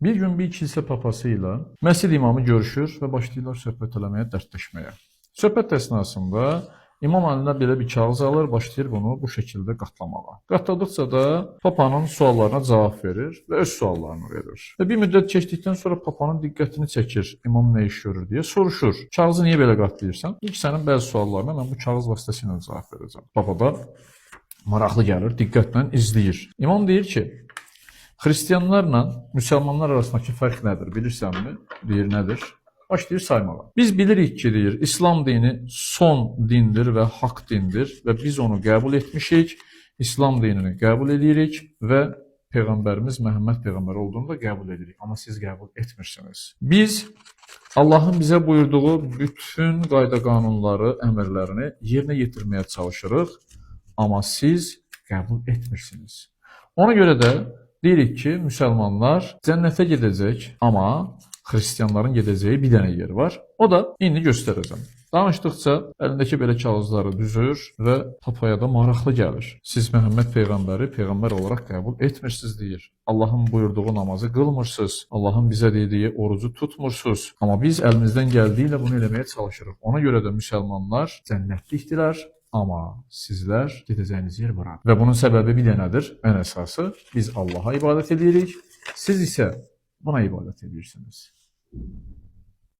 Bir gün bir kilsə papası ilə məscid imamı görüşür və başlayırlar söhbət eləməyə, dərdləşməyə. Söhbət əsnasında imam əlinə belə bir kağız alır, başlayır bunu bu şəkildə qatlamağa. Qatladıqca da papanın suallarına cavab verir və öz suallarını verir. Və bir müddət keçdikdən sonra papanın diqqətini çəkir, imam nə iş görür deyə soruşur. Kağızı niyə belə qatlayırsan? İlk sənin bəzi suallarına mən bu kağız vasitəsilə cavab verəcəm. Papa da maraqlı gəlir, diqqətlə izləyir. İmam deyir ki, xristianlarla müsəlmanlar arasındakı fərq nədir, bilirsənmi? Deyir, nədir? Başlayır saymağa. Biz bilirik ki, deyir, İslam dini son dindir və haqq dindir və biz onu qəbul etmişik. İslam dinini qəbul edirik və Peyğəmbərimiz Məhəmməd Peyğəmbər olduğunu da qəbul edirik. Amma siz qəbul etmirsiniz. Biz Allahın bizə buyurduğu bütün qayda qanunları, əmrlərini yerinə yetirməyə çalışırıq, amma siz qəbul etmirsiniz. Ona görə də deyirik ki, müsəlmanlar cənnətə gedəcək, amma xristianların gedəcəyi bir dənə yer var. O da indi göstərəcəm. Danışdıqca əlindəki belə kağızları düzür və papaya da maraqlı gəlir. Siz Məhəmməd peyğəmbəri peyğəmbər olaraq qəbul etmirsiniz deyir. Allahın buyurduğu namazı qılmırsınız. Allahın bizə dediyi orucu tutmursunuz. Amma biz əlimizdən gəldiyi ilə bunu eləməyə çalışırıq. Ona görə də müsəlmanlar cənnətlikdirlər. Amma sizlər gedəcəyiniz yer bura. Və bunun səbəbi bir dənədir. Ən əsası biz Allaha ibadət edirik. Siz isə buna ibadət edirsiniz.